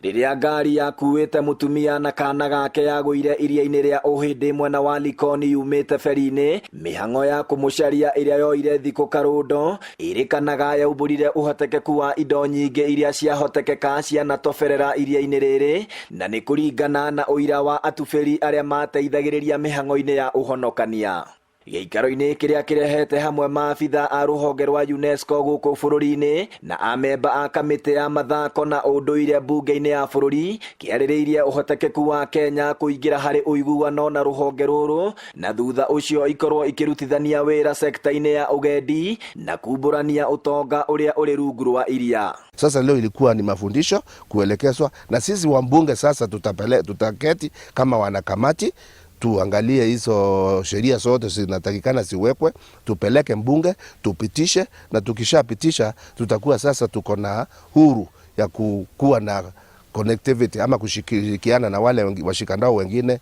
Rĩrĩa ngari yakuĩte mũtumia na kana gake yagũire iria-inĩ rĩa Ũhĩndĩ mwena wa Likoni yumĩte beri-inĩ, mĩhang'o ya kũmũcaria ĩrĩa yoire thikũ karũndo ĩrĩkanaga yaumbũrire ũhotekeku wa indo nyingĩ iria ciahotekeka cianatoberera iria-inĩ rĩrĩ, na nĩ kũringana na ũira wa atubĩri arĩa mateithagĩrĩria mĩhang'o-inĩ ya ũhonokania. Gĩikaro-inĩ kĩrĩa kĩrehete hamwe maabitha a rũhonge rwa UNESCO gũkũ bũrũri-inĩ na amemba a kamĩtĩ ya mathako na ũndũire mbunge-inĩ ya bũrũri, kĩarĩrĩirie ũhotekeku wa Kenya kũingĩra harĩ ũiguano na rũhonge rũrũ na thutha ũcio ikorwo ikĩrutithania wĩra sekta-inĩ ya ũgendi na kumbũrania ũtonga ũrĩa ũrĩ rungu rwa iria. Sasa leo ilikuwa ni mafundisho kuelekezwa, na sisi wambunge sasa tutaketi kama wanakamati tuangalie hizo sheria zote zinatakikana ziwekwe, tupeleke mbunge tupitishe, na tukishapitisha tutakuwa sasa tuko na huru ya kuwa na connectivity ama kushirikiana na wale washikandao wengine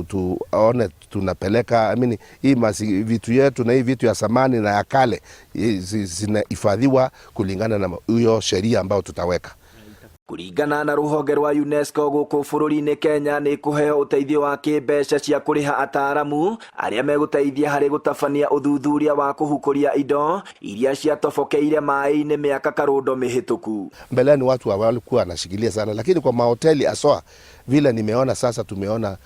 tuone tunapeleka, I mean, hii vitu yetu na hii vitu ya zamani na ya kale zinahifadhiwa kulingana na hiyo sheria ambayo tutaweka. Kũringana na rũhonge rwa UNESCO gũkũ bũrũri-inĩ, Kenya nĩ kũheo ũteithio wa kĩmbeca cia kũrĩha ataaramu arĩa megũteithia harĩ gũtabania ũthuthuria wa kũhukũria indo iria ciatobokeire maĩ-inĩ mĩaka karũndo mĩhĩtũku. Mbeleni watu walikuwa wanashikilia sana, lakini kwa mahoteli aswa vile nimeona sasa, tumeona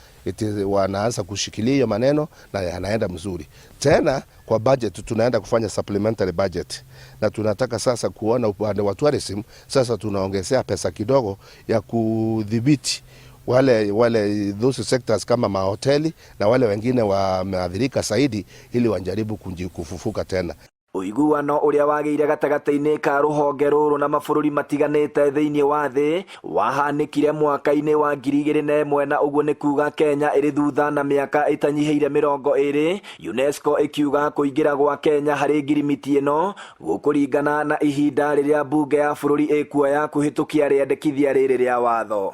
wanaanza kushikilia hiyo maneno na yanaenda mzuri. Tena kwa budget tunaenda kufanya supplementary budget, na tunataka sasa kuona upande wa tourism, sasa tunaongezea pesa kidogo ya kudhibiti wale those sectors kama mahoteli na wale wengine wameathirika zaidi, ili wajaribu kufufuka tena. Ũiguano ũrĩa wagĩire gatagatĩ-inĩ ka rũhonge rũrũ na mabũrũri matiganĩte thĩinĩ wa thĩ wahanĩkire mwaka-inĩ wa 2001, na ũguo nĩ kuga Kenya ĩrĩ thutha na mĩaka ĩtanyihĩire 20. UNESCO ĩkiuga kũingĩra gwa Kenya harĩ ngirimiti ĩno gũkũringana na ihinda rĩrĩa mbunge ya bũrũri ĩkuoya kũhĩtũkia rĩendekithia rĩrĩ rĩa watho.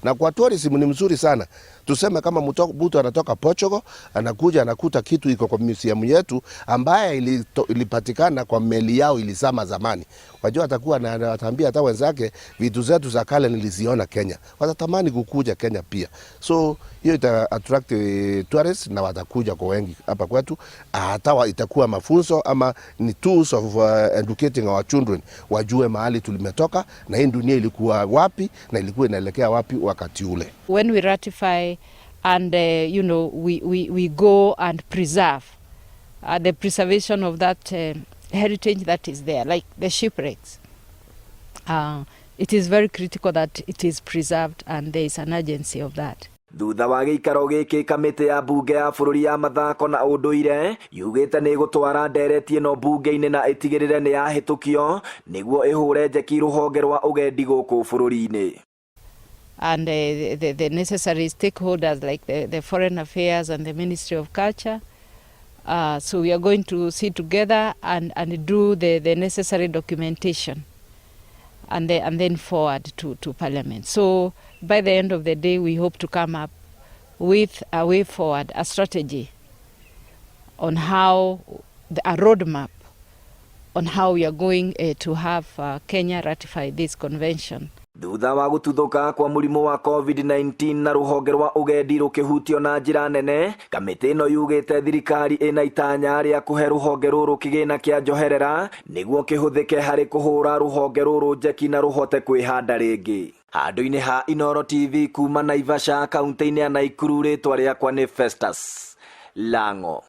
Na kwa tourism ni mzuri sana. Tuseme kama mtu anatoka Portugal anakuja anakuta kitu iko kwa museum yetu ambaye ilipatikana kwa meli yao ilizama zamani. Wajua atakuwa na ataambia hata wenzake, "Vitu zetu za kale niliziona Kenya." Watatamani kukuja Kenya pia. So hiyo ita attract tourists na watakuja kwa wengi hapa kwetu. Hata itakuwa mafunzo ama ni tools of educating our children, wajue mahali tulimetoka na hii dunia ilikuwa wapi na ilikuwa inaelekea wapi wakati ule. When we ratify and we go and preserve the preservation of that heritage that is there, like the shipwrecks. It is very critical that it is preserved and there is an urgency of that. Thutha wa gĩikaro gĩkĩ, kamĩtĩ ya mbunge ya bũrũri ya mathako na ũndũire yugĩte nĩ ĩgũtwara ndereti ĩno mbunge-inĩ na ĩtigĩrĩre nĩ yahĩtũkio nĩguo ĩhũre njeki rũhonge rwa ũgendi gũkũ bũrũri-inĩ. And the necessary stakeholders like the Foreign Affairs and the Ministry of Culture. So we are going to sit together and do the necessary documentation and then forward to Parliament. So by the end of the day, we hope to come up with a way forward, a strategy on how, a roadmap on how we are going to have Kenya ratify this convention. Thutha wa gũtuthũka kwa mũrimũ wa COVID-19 na rũhonge rwa ũgendi rũkĩhutio na njĩra nene, kamĩtĩ ĩno yugĩte thirikari ĩna itanya rĩa kũhe rũhonge rũrũ kĩgĩna kĩa njoherera nĩguo kĩhũthĩke harĩ kũhũra rũhonge rũrũ njeki na rũhote kwĩhanda rĩngĩ. Handũ-inĩ ha Inoro TV kuma Naivasha, kaunti-inĩ ya Naikuru, rĩtwa rĩakwa nĩ Festus Lango.